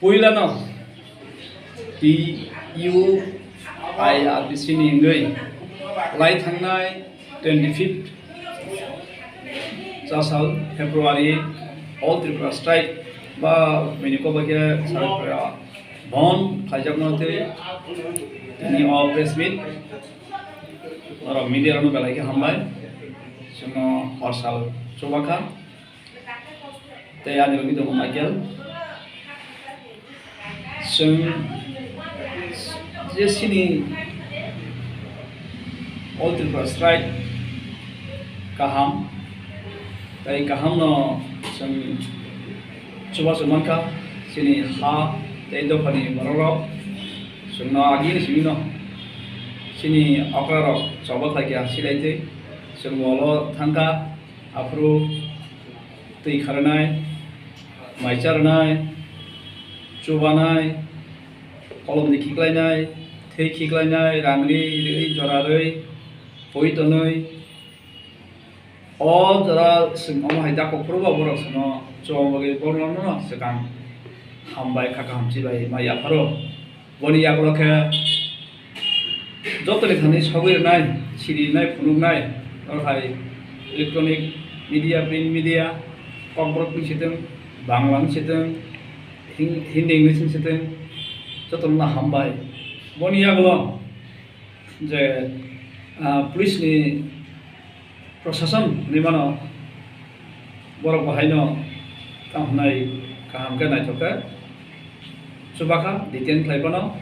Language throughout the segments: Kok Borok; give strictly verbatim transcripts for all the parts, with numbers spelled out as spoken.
Puilano T U I R P C ni wngwi lai thangnai twenty fifth chasal February All Tripura Strike ba bini kokbai khe Saripura bon khaijakno tei tini o press meet norok media rokno belai khe hambai chwngno horsal chubakha. Tei ani logi tongo Michael. Chwng je chini All Tripura Strike kaham, tei kahamno chwng chubachu mankha chini ha tei dophani borokrok. Chwngno agini simino chini okrarok choba khlaikha silaitwi chwng walo thangkha. Aphuru twi kharnai, mai charnai, chubanai, kolomni khiklainai, thwi khiklainai, rangri rwi, jora rwi, poi tonwi. O jora chwng omo hai da kuphuru ba borok chwngno chubamani bagwi borokno swkang hambai kha kaham chibai ma yapharo. Boni yagulo khe jotoni thani sogwi rwnai, siri rwnai, phunuknai, oro hai electronic media, print media, Kokborok wng sitwng, Bangla wng sitwng, Hin-, Hindi, English wng sitwng, jotono hambai. Boni yagulo je, ah, police ni Prosason hinwi mano, borok bo haino tamo hwnwi kaham khe naithok khe chubakha, detain khlai phano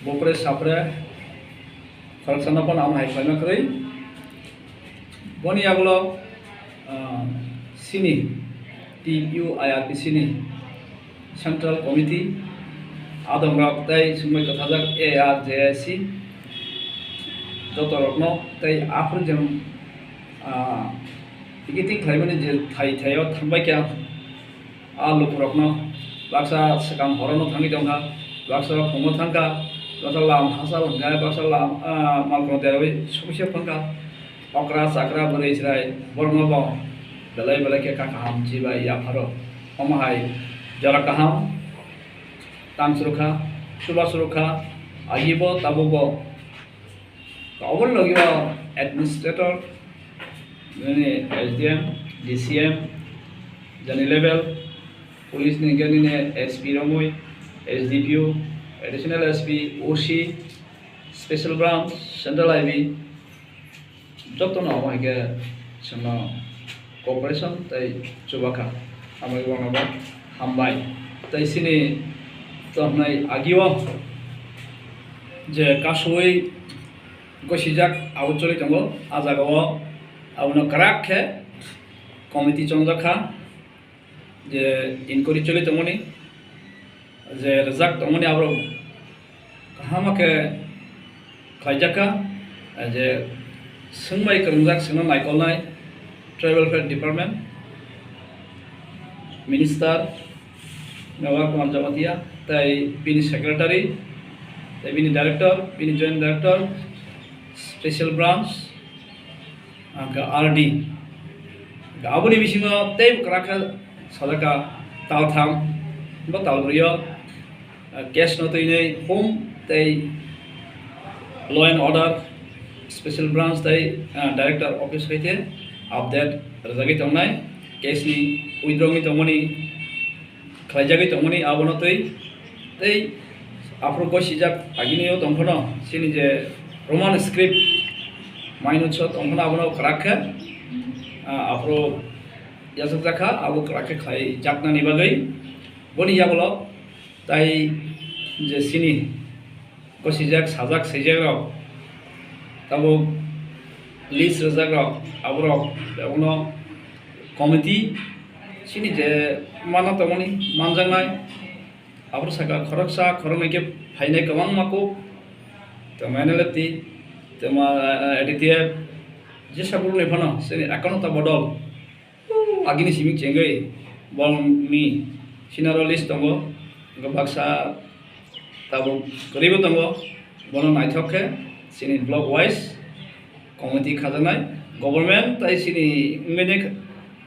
bupre sapre khoroksano phano amo hai khlaima kwrwi. Boni yagulo, ah, chini T U I R P C ni Central Committee, adongrok tei swngmwi kwthajak A R J I C, jotorokno tei aphuru je, ah, picketing khlaimani je thai thaio thangbai kha, a lukurokno baksa swkang horono thangwi tongkha, baksa phungo thangkha, baksa lam hachal hwnkha, baksa lam, ah, malkhung derwi sokisa phangkha. Okra chakra bwrwi chwrai borokno bo belai belai khe kha kaham chibai yapharo. Omo hai jora kaham tang chwrwkha, chuba chwrwkha, agi bo tabuk bo. Oboni logi o administrator, nini S D M, D C M, jani level, police ni hwnkhe nini S P romwi, S D P O, additional S P, O C, special branch, central I B, jotono abo hai khe chwngno cooperation tei chubakha, abo hai bono bo hambai. Tei chini tongnai agio je kasui gosijak abo choli tongo, a jagao abono kwrak khe committee chongjak kha. Je inquiry choli tongmani, je rwjak tongmani aborok kaham khe khlaijak kha, je swngbai kwrwngjak swngno naikolnai Tribal Welfare Department Minister Mewa Kumar Jamatia, tei bini secretary, tei bini director, bini joint director, special branch, Hwnkhe R D. Hwnkhe aboni bisingo tei kwrak khe sajak kha taltham ba talbrwi o, ah, case no twinwi home tei law and order special branch tei, ah, director office hai khe update rwjagwi tongnai case ni withdraw wngwi tongmani khlaijagwi tongmani abono twi, tei aphuru gosijak agini o tongphano chini je Roman script mainutso tongphano abono kwrak khe, ah, aphuru yachakjak kha, abo kwrak khe khlaijaknani bagwi. Boni yagulo tai je chini gosijak, sajak, saijakrok, tabuk list rwjakrok, aborok bebakno committee chini je mana tongmani manjaknai, aboro saka khoroksa khoroknwi khe phainai kwbangma kuk, tamo N L F T, tamo, eh, A D T F, jesa borokni phano chini ekanota bodol. Agini simi chengwi borokni sinaro list tongo, hwnkhe baksa tabuk kwrwibo tongo, bono naithok khe chini block wise committee khajaknai, government tai chini wngwi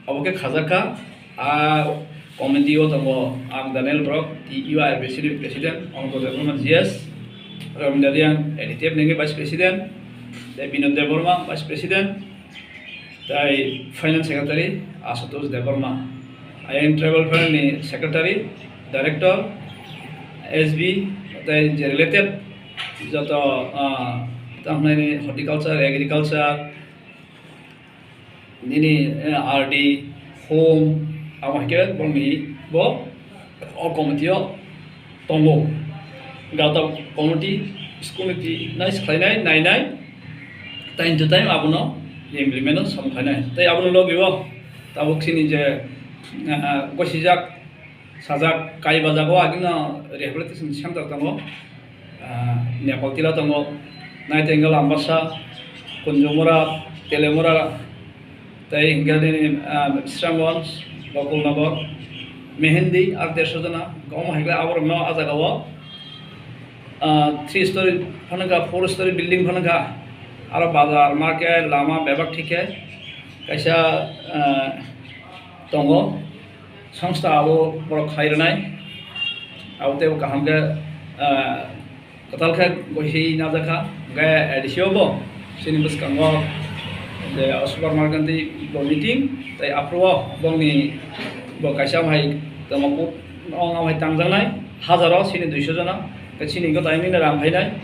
abo khe khajak kha. A Committee o tongo ang Daniel Borok, T U R B C ni President, Ankur Debbarma G S, Ram Dalian, A D T F ni Vice President, tei Binod Debbarma, Vice President, tei Finance Secretary, Ashutosh Debbarma, ayang Tribal Fund ni Secretary, Director, S B, tei je related joto, ah, tamo hwnai horticulture, agriculture, nini, eh, R D, home, amo hai khe bongni bo o committee o tongo. Gata committee, school committee nai swkhlainai, nainai, time to time abono implement o samkhlainai. Tei abono logi o tabuk chini je, eh, gosijak, sajak, Kaibajago agino rehabilitation center tongo, ah, Nepal tila tongo, Nightingale, Ambassa, Kunjumura, Telemura, tei hingke nini, ah, Bisramganj, Gokulnagar, Mehendi, ar dersho jona, omo hai khe aborokno ah jagao, ah, three story phano kha, four story building phano kha, aro bazar, market, lama bebak thik khe kaisa, ah, tongo. Songsta abo borok khlai rwnai, abo teibo kaham khe, ah, kwtal khe goihi najak kha. Hwnkhe A D C o bo chini bwskango je o supermarket ni bo meeting, tei aphuru o bongni bo kaisa hai tongma kuk ong hai tangjaknai, hazaro chini duiso jona, tei chini hwnkhe taimini rang phainai.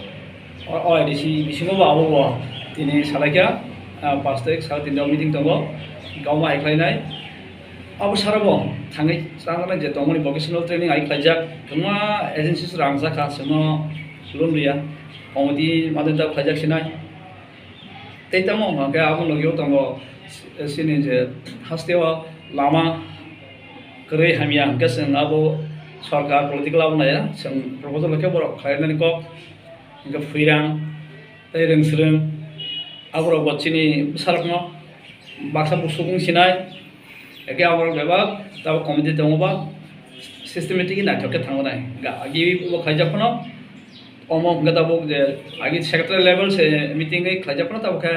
O, o A D C bisingo bo abo bo tini salaikha, ah, pash tarik sara tinta meeting tongo, hwnkhe omo hai khlainai. Abo sara bo thangwi chwng je tongmani vocational training ai khlaijak, kwbangma agencies rang jakha, chwngno loan riya, committee madai ta khlaijak sinai. Tei tamo hwnkha khe abo logi o tongo, chini je haste o lama kwrwi hamya hwnkhe chwng abo sorkar political abo naiya, chwng proposal khe borok khlainani kok, hwnkhe Phuirang tei Rwngsrwng, aborok bo chini bwsarokno baksa buchuk wng sinai, eke aborok bebak tabuk committee tongo ba systematic naithok khe thangnai. Ga-, agi bo khaijak phano omo hwnkhe tabuk je agi secretary level se meeting wi khlaijak phano tabuk khe,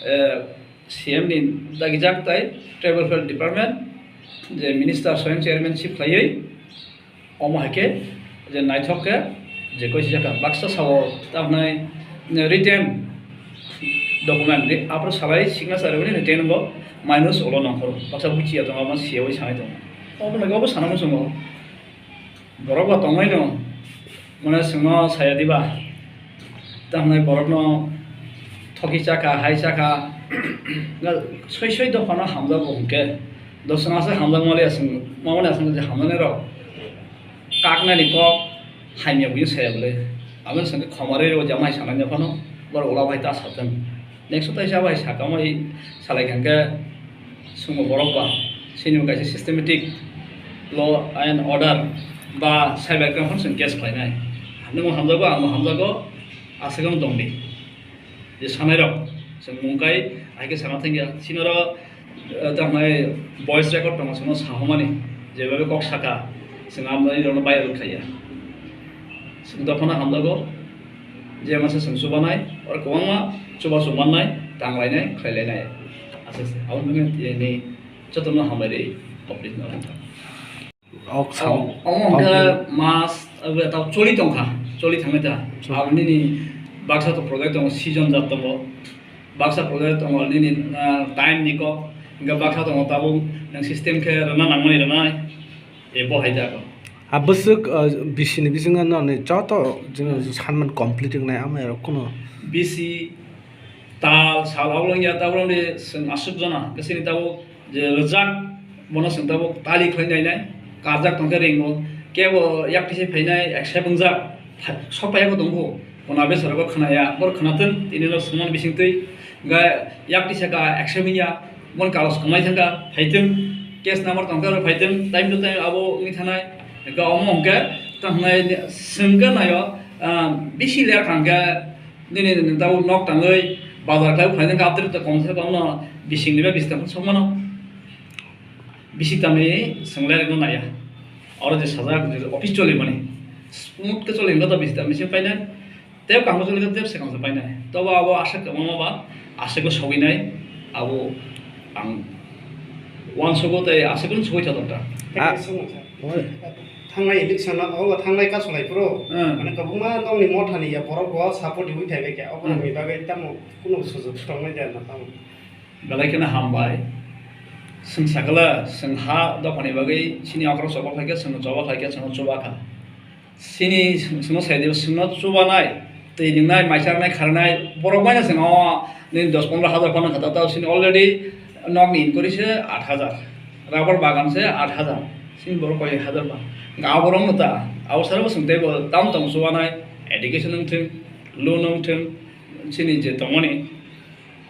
eh, C M ni dagijak tei Tribal Welfare Department je minister swayam chairmanship khlaiwi, omo hai khe je naithok khe je koi sijak kha, baksa sao ta hwnai written document ri-, aphuru salai signature rwmani written bo minus ulo nongkhoro baksa buchiya tongo, abo siyawi sanai tongo. Obo nokhe obo sana muchungo borok bo tongnaino mane chwngno saya diba. Tamo borokno thoki chakha, hai chakha, soi soi dophano hamjago hwnkhe, dosna se hamjak maliya chwng, mamani aswk je hamjaknai rok kaknani kok hamya buino saya bwle. Aboni swngkhe khomarwi rw jama hai sanani phano borok ula bai ta sathwng. Next o taisa bai saka mai salai kha hwnkhe, Chwngbo borok ba, chini bo kaisa systematic law and order ba cyber crime phano chwng case khlainai. Nwngbo hamjago, angbo hamjago, aswk wng tongdi. Je sanairok, chwng mungkai, hai khe sana thangya. Chini oro, eh, tamo voice record tongo, chwngno sahomani, jebabe kok saka, chwng amoni rokno viral khlaiya. Chwng dophano hamjago, je masa chwng chubanai, oro kwbangma chubachu mannai, tanglainai, khlailainai. Aswk se, aboni bagwi tini jotono hambai rwi, public no. Ok, sao. Omo hwnkhe mas, abo tao choli tongkha, choli thangwi ta. Choli. Abo nini baksa to project tongo, season jat tongo. Baksa project tongo nini, ah, time ni kok. Hwnkhe baksa tongo tabuk nang system khe rwna nangmani rwnai. E bo hai jago. A bwswk, ah, bisini bisingo noni joto jino sanman complete wngnai, ama erok kuno. Bisi, tal, sal, obo wngya, tabuk wngdi chwng aswk jona, bwsini tabuk je rwjak, bono chwng tabuk tali khlai nainai, karjak tongkhe ringo, kebo yak tisi phainai, accept wngjak, pha-, sok paiyago tongkho, bona besarogo khnaya, bor khnathwng, tini no swngmani bisingtwi, hwnkhe yak tisa ka accept wngya, Mon kalos kwmai thangkha, phaithwng, case number tongkha oro phaithwng, time to time abo wngwi thanai, hwnkhe omo hwnkhe tamo hwnai swngkhe naio, ah, bisi ler thangkhe nini, nini tabuk nok tangwi bazar khlai phaithwng khe, aboni to komse kom no bisingni bai bisi tamo sokmano, bisi tamni swnglairokno naiya. Oro je sajak, je office cholimani, smooth khe choli hwnkhe to bisi tamni se painai. Tei kaham choli khe tei swkang se painai. Tobo abo aswk kwbangma ba, aswk sogwi nai, abo ang uansugo tei aswk sogwi tha tongkha. Ah. Thangnai election o, o thangnai kasulai phuru, hmm, mane kwbangma nokni mothani ya borok bo support riwi thaibai khe, oborokni, hmm, bagwi tamo kunu sujok tongnai jaya na tamo. Belai kheno hambai. Chwng sakala, chwng ha dophani bagwi chini okra choba khlaikha, chwngno choba khlaikha, chwngno chuba kha. Chini chwngno saidi, chwngno chubanai, twi ringnai, mai charnai, kharnai, borok bai no chwng o nini dos pondro hajar phano kha, ta, ta chini already nokni inquiry se aat hajar, rubber bagan se aat hajar, chini borok koi hajar ba. Ga borok no ta, abo sara bo chwng teibo tam tong chubanai, education wng thwng, loan wng thwng, chini je tongmani,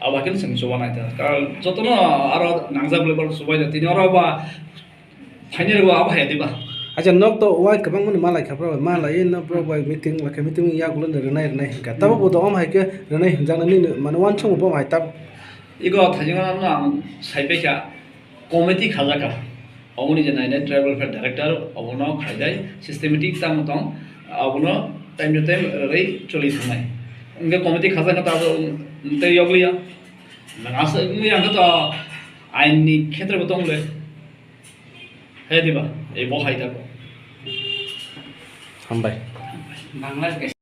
abo khe chwng chubanai ta. Karon jotono aro nangjak bwlai borok chubai da, tini oro ba Final bo abo hai diba? Acha, nok to wai kwbangma ni malai kha bro, malai no bro bai meeting, lakhe meeting yagulo no rwnai rwnai hinka. Tabo bo do om hai khe rwnai hinjakna nini mane wansukma bo hai tab. Ego thaijwngno ang sai paikha, committee khajaka. Omoni je nainai tribal welfare director, obono khaidai systematic tamo tong, obono time to time rwgwi choli thangnai. Hingke committee khajaka tabo tei yokliya. Nang asa wngya hwnkhe to ain ni khetre bo tong le. He diba, ei bo hai tako. Hambai. Bangladesh.